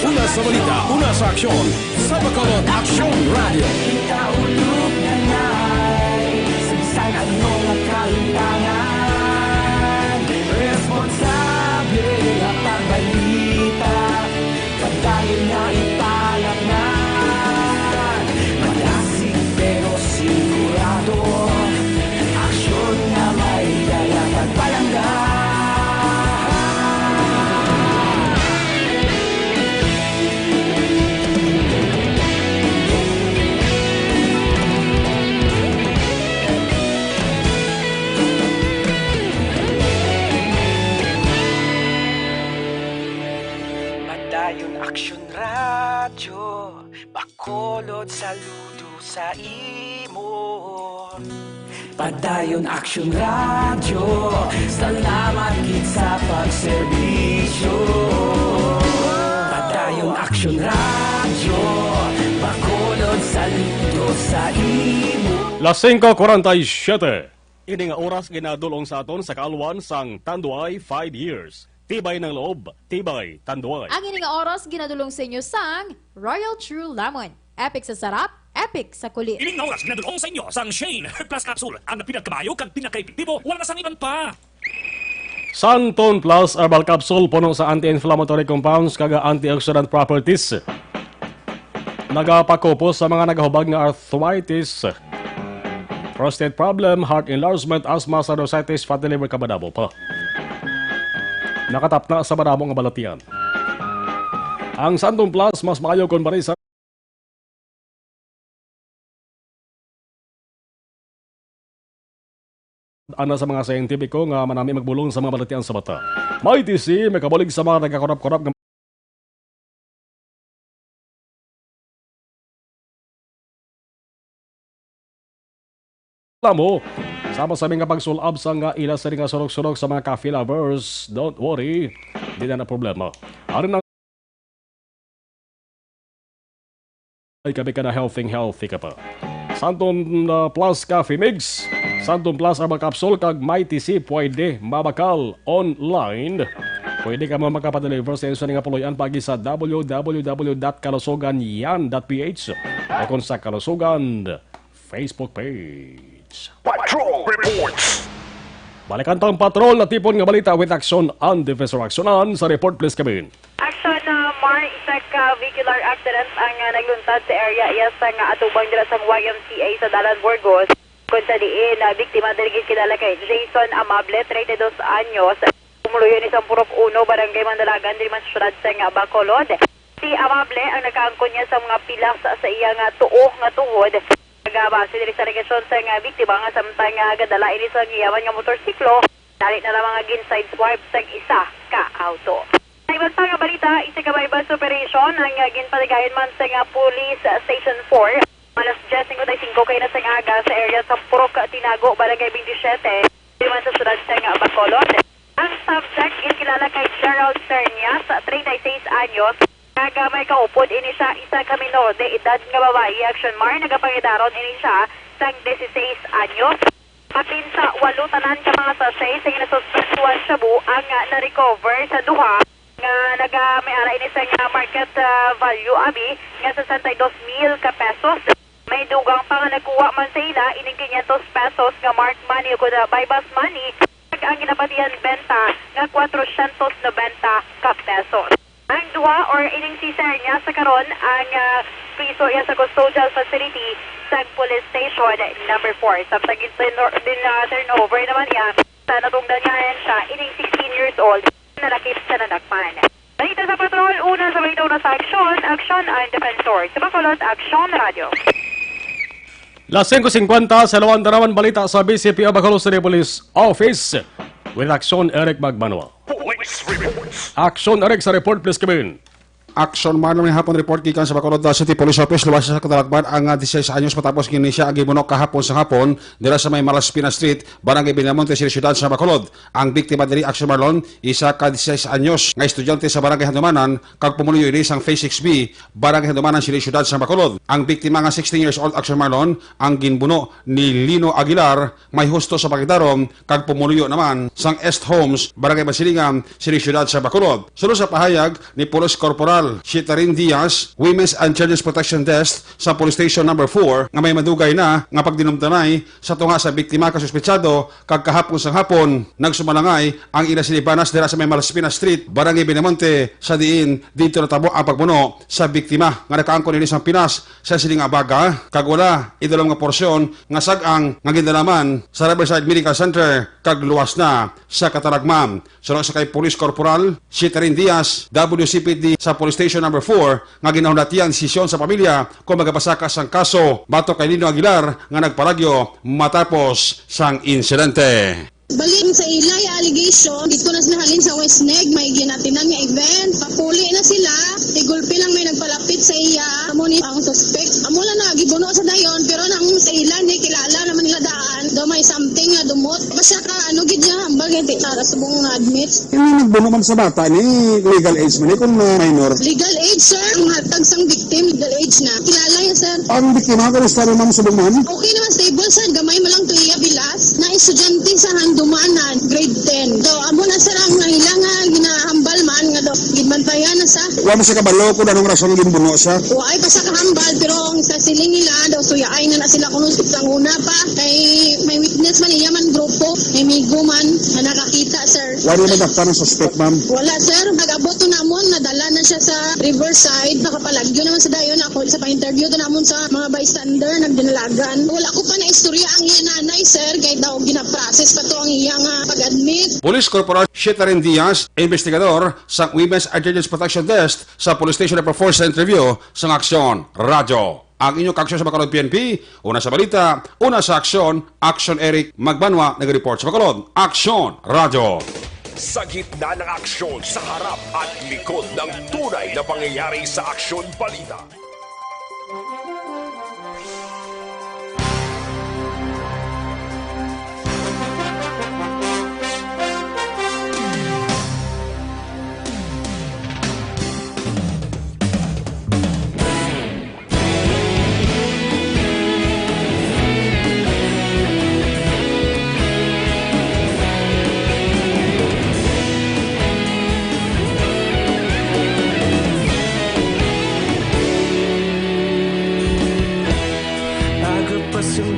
Una sa balita, una sa aksyon, sa Bacolod Aksyon Radyo. Kita ulog na nay, sa bisan ano nga kalimtangan, responsable nga pagbalita. Padayon nga ipalapngan, madasig pero sigurado. Aksyon nga may dala pagpalangga. Padayon Aksyon Radyo, Bacolod, saludo sa imo. Padayon Aksyon Radyo, salamat gid sa pagserbisyo. Padayon Aksyon Radyo, Bacolod, saludo sa imo. Las singko kuwarenta y siyete. Ini nga oras ginadul-ong sa aton sa kaalwan sang Tanduay Five Years. Tibay ng loob, tibay Tanduay. Ang ini nga oras ginadul-ong sa inyo sang Royal True Lemon. Epic sa sarap, epic sa kulit. Ining nga oras ginadul-ong sa inyo sang Shane Herbal Plus Capsule, ang pinakamayo kag pinakaepektibo, wala na sang iban pa. Santon Plus Herbal Capsule puno sa anti-inflammatory compounds kag antioxidant properties. Nagapakupos sa mga nagahubag nga arthritis, prostate problem, heart enlargement, asthma, sinusitis, fatty liver, kag madamo pa. Nakatapna sa madamo nga balatian. Ang Santon Plus mas maayo kumpara sa Ana sa mga siyentipiko nga manami magbulong sa mga balatian sa bata. May T C, may kabulig sa mga nagakurap-kurap nga Alam mo, sama sa mga pagsulab sa nga ila sa nga surok-surok sa mga coffee lovers, don't worry, di na na problema. Ari na Ay, kami ka na healthy, healthy ka pa. Santon, uh, Plus Coffee Mix, Santon Plus Herbal Capsule, kag Mighty C, pwede mabakal online. Pwede ka man makapadeliver sa inyo nga puloy-an pagi sa w w w dot kalusugan yan dot p h o kon sa Kalusugan Facebook page. Patrol Reports. Balikan tang patrol na tipon nga balita with Action and Defensor Action and sa report, please, Kevin. Action, uh, Mar, isa ka vehicular accident ang, uh, nagluntad sa area iya sa nga atubang dira sa Y M C A sa Dalan Burgos. Kung sa diin, uh, biktima diri gid kilala kay Jason Amable, treinta y dos anyos. Pumuluyo ni sang Purok Uno, Barangay Mandalagan, diri man sa siyudad sa nga Bacolod. Si Amable ang nakaangkon niya sa mga pilas sa iya nga tuo nga tuhod. Nagabase diri sa alegasyon sa nga biktima nga samtang nga gadala ini sa giyawan nga motorsiklo, dali na lamang nga gin-sideswipe sang isa ka auto. Sa iban pa nga balita, isa ka buy-bust operation ang, ah, ginpaligayan man sa nga Police Station four. Alas diyes singkwenta y singko kaina sang aga sa area sa Purok Tinago, Barangay twenty-seven, diri man sa siyudad sa nga Bacolod. Ang subject ginkilala kay Gerald Sernias, treinta y seis anyos, kag may kaupod ini siya isa ka minor de edad nga babayi. Action, Mar, nagapangidaron ini siya sang dieciséis anyos. Kapin sa walo tanan ka mga sachet sa ginasuspetsuhan shabu ang, ah, na-recover sa duha nga naga-may-ara ini sa nga market, ah, value abi nga sesenta y dos mil ka pesos. May dugang pa nga nakuha man sa ila ining quinientos pesos nga marked money o kon buy-bust money, kag ang ginapatihan benta nga cuatrocientos noventa ka pesos. Ang duha or ining si Sernias sa karon ang, ah, priso iya sa custodial facility sa police station number four. Samtang gin-, din-, ah, turnover naman niya sa natungdan nga ahensya ining sixteen years old na lakip sa nadakpan. Balita sa patrol, una sa balita, una sa aksyon, aksyon ang defensor. Sa Bacolod, Aksyon Radyo. Las singko singkwenta sa Lawan Tanawan, balita sa B C P O Bacolod City Police Office with Aksyon Eric Magbanwa. Police reports. Aksyon Eric sa report, please, Kevin. Action, Marlon, may hapon report gikan sa Bacolod City Police Office. Luwas sa katalagman ang, ah, dieciséis anyos matapos gini siya ang gibuno kahapon sa hapon dira sa may Malaspina Street, Barangay Binamonte, City Siyudad sa Bacolod. Ang biktima diri, Action Marlon, isa ka dieciséis anyos nga estudyante sa Barangay Handumanan, kag pumuluyo ini sang Phase six B, Barangay Handumanan, City Siyudad sa Bacolod. Ang biktima nga sixteen years old, Action Marlon, ang ginbuno ni Lino Aguilar, may husto sa pakidarom, kag pumuluyo naman sang Est Homes, Barangay Basilingan, City Siyudad sa Bacolod. Suno sa pahayag ni Police Corporal Shitarin Diaz, Women's and Children's Protection Desk sa Police Station Number four, nga may madugay na nga pagdinumtanay sa tunga sa biktima ka suspetsado, kag kahapon sang hapon nagsumalangay ang ila sinibanas dira sa may Malaspina Street, Barangay Binamonte, sa diin didto natabo ang pagbuno sa biktima nga nakaangkon ini sang pinas sa sini nga baga, kag wala idulom nga porsyon nga sag-ang nga gindala man sa Riverside Medical Center kag luwas na sa kataragman. Suno sa kay Police Corporal Shitarin Diaz, W C P D sa Police Station Number four, nga ginahulatian sesyon sa pamilya kung magapasaka sang kaso batok kay Lino Aguilar nga nagpalagyo matapos sang insidente. Bali sa ilay allegation, dito na sila halin sa West Neg, may ginatinan nga event. Papuli na sila, igulpi lang may nagpalapit sa iya. Amo ni ang suspect. Amo lang na gibuno sa dayon, pero nang sa ila ni kilala naman nila daan. Do may something nga dumot. Basta ka ano gid niya, hambal gid para subong na admit. Yung nagbuno man sa bata ni legal age man eh, kung na minor. Legal age, sir, ang hatag sang victim, legal age na. Kilala niya, sir. Ang biktima, kamusta naman subong man? Okay naman, stable, sir. Gamay mo lang to iya bilas. Na estudyante sa Handumanan, grade ten. Do, amo na, sir, ang nahila nga ginahambal man nga do, ginbantayan na sa. Wa mo siya kabalo kung anong rason ginbuno siya? Wa ay pa sa kahambal, pero ang sa siling nila, daw suyaay na na sila kuno sa una pa. Kay may witness man, iya man grupo, may migo man, na nakakita, sir. Wa niya madakpan ang suspect, ma'am? Wala, sir. Nag-abot to namon, nadala na siya sa Riverside. Nakapalagyo naman sa dayon ako sa pa-interview to namon sa mga bystander, nagdinalagan. Wala ko pa na istorya ang iya nanay, sir, kay daw ginaprocess pa to ang iya nga pag-admit. Police Corporal Shetarin Diaz, investigador sa Women's and Children's Protection Desk sa Police Station Number four sa interview sa Aksyon Radyo. Ang inyong kaaksyon sa Bacolod P N P, una sa balita, una sa aksyon, Aksyon Eric Magbanwa, nag-report sa Bacolod. Aksyon Radyo. Sa gitna ng aksyon, sa harap at likod ng tunay na pangyayari sa Aksyon Balita.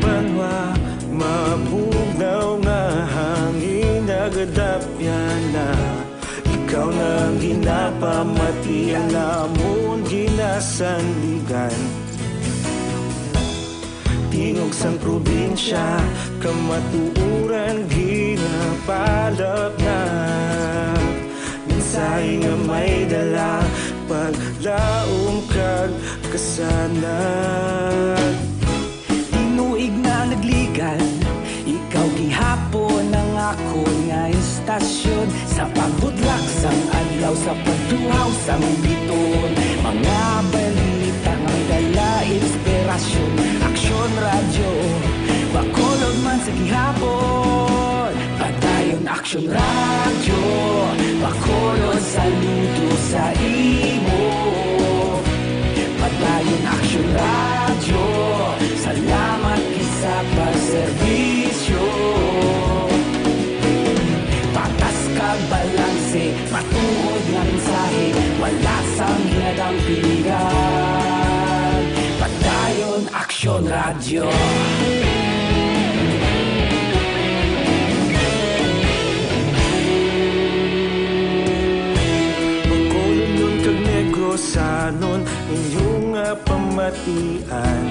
Banwa, mabugnaw nga hangin nagadapyan na. Ikaw na ang ginapamati, ang amon ginasandigan. Tingog sang probinsya, kamatuoran ginapalapnag. Mensahe nga may dala, paglaom kag kasanag. Tinuig na nagligan, ikaw gihapon ang akon nga istasyon. Sa pagbutlak sang adlaw, sa pagtuhaw sang bituon, mga balita nga may dala inspirasyon. Aksyon Radyo, Bacolod man sa gihapon. Padayon Aksyon Radyo, Bacolod, saludo sa imo. Padayon Aksyon Radyo, salamat gid sa pagserbisyo. Patas kag balanse, matuod nga mensahe, wala sang ginadampigan. Padayon Aksyon Radyo. Bacolod kag Negrosanon, inyo nga pamatian.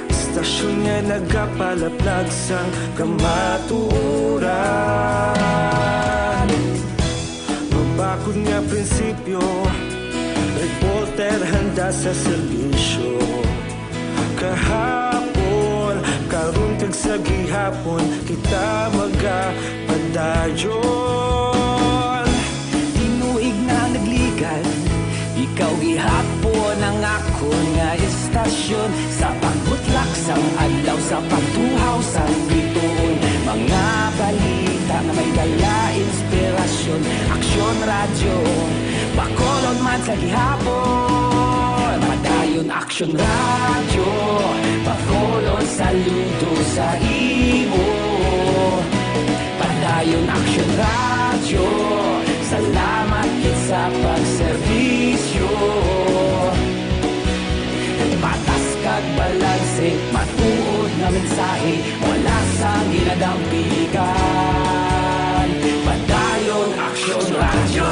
Istasyon nga nagapalaplag sang kamatuoran. Mabakod nga prinsipyo, reporter handa sa serbisyo. Kahapon, karon kag sa gihapon, kita magapadayon. Tinuig na nagligan, ikaw gihapon ang akon nga istasyon. Sa pagbutlak sang adlaw, sa pagtuhaw sang bituon, mga balita nga may dala inspirasyon. Aksyon Radyo, Bacolod man sa gihapon. Padayon Aksyon Radyo, Bacolod, saludo sa imo. Padayon Aksyon Radyo, salamat gid sa pagserbisyo. Patas kag balanse, matuod nga mensahe, wala sang ginadampigan. Padayon Aksyon Radyo.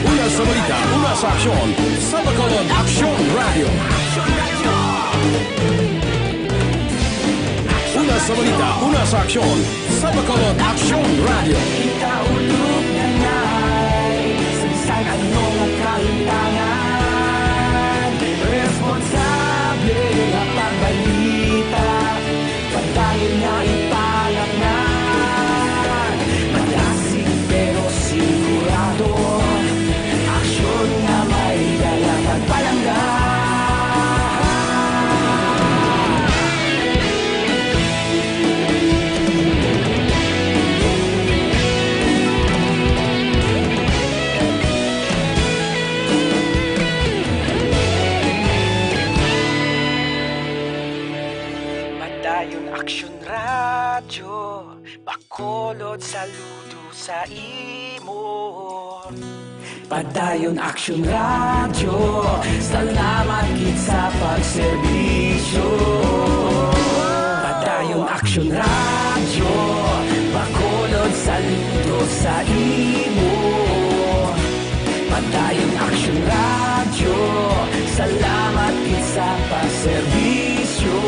Una sa balita, una sa aksyon, sa Bacolod Aksyon Radyo. Una sa balita, una sa aksyon, sa Bacolod Aksyon Radyo. Kita ulog na ngay, sa bisan ano nga kahitangan, responsable nga pagbalita, padayon nga ipalapngan. Madasig pero sigurado, aksyon nga may dala pagpalangga. Padayon Aksyon Radyo, Bacolod, saludo sa imo. Padayon Aksyon Radyo, salamat gid sa pagserbisyo. Padayon Aksyon Radyo, Bacolod, saludo sa imo. Padayon Aksyon Radyo, salamat gid sa pagserbisyo.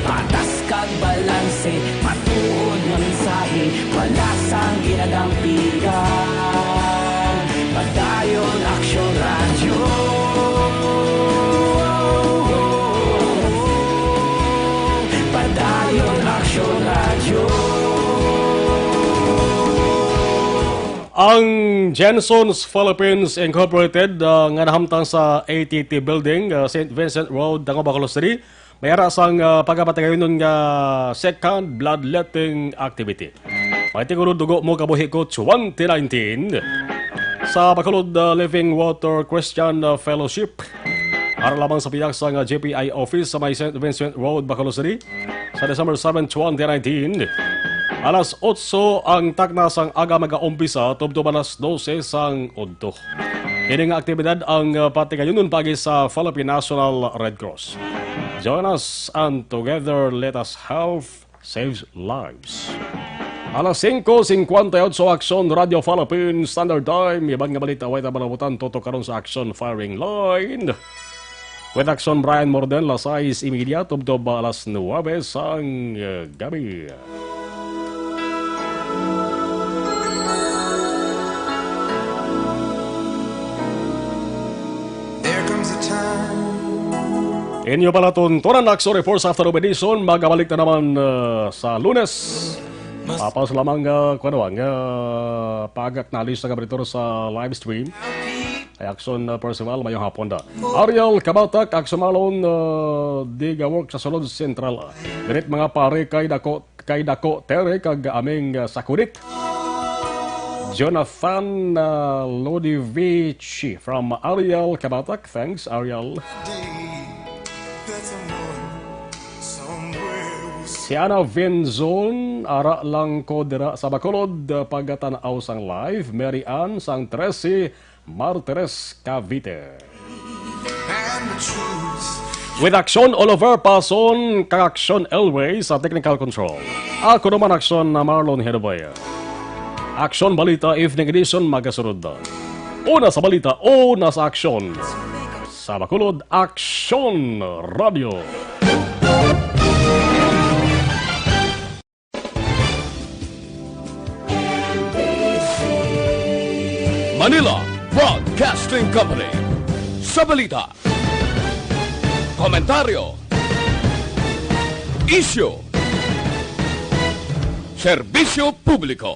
Patas kag balanse, matuod nga mensahe, wala sang ginadampigan. Padayon Aksyon Radyo. Padayon Aksyon Radyo. Ang Jenson's Philippines Incorporated, ah, nga nahamtang sa A T T Building, ah, Saint Vincent Road, Tangub, Bacolod City, may ara sang, ah, pagapatagayunon nga second bloodletting activity. May tigulo dugo mo kabuhi ko twenty nineteen sa Bacolod, ah, Living Water Christian, ah, Fellowship. Ara lamang sa pihak sang, ah, G P I office sa may Saint Vincent Road, Bacolod City, sa December seven, twenty nineteen. Alas otso ang takna sang aga magaumpisa tubtob alas dose sang udto. Ini nga aktibidad ang, uh, patigayunon pagi sa Philippine National Red Cross. Join us and together let us help saves lives. Alas singko singkwenta y otso, Aksyon Radio Philippines Standard Time. Iban nga balita, way tabalabutan, tutok karon sa Aksyon Firing Line. With Aksyon Brian Morden, las sais y media, tubtob alas nuwebe sang, uh, gabi. There comes a time. Inyo pala tuntunan, Aksyon Report sa Afternoon Edition. Magabalik na naman, uh, sa Lunes. Apas lamang, uh, kuwan nga, uh, pag-acknowledge sa kabritor sa live stream. Ay Aksyon, uh, Percival, mayong hapon da. Ariel Kabatak, Aksyon Marlon, uh, di ga work sa Sulod Central. Ganit mga pare kay dako, kay dako, Tere, kag aming, uh, sakudit. Jonathan, uh, Lodivici from Ariel Kabatak. Thanks, Ariel. Si Ana Venzon, ara lang ko dira sa Bacolod, uh, pagatan-aw sang live. Mary Ann sang trese, Martires, Cavite. With Aksyon Oliver Pason kag Aksyon Elway sa technical control. Ako naman, Aksyon na Marlon Hedoboy. Aksyon Balita Evening Edition, magasunod na. Una sa balita, una sa aksyon. Sa Bacolod, Aksyon Radio. Manila Broadcasting Company. Sa balita, komentaryo, isyu, serbisyo publiko.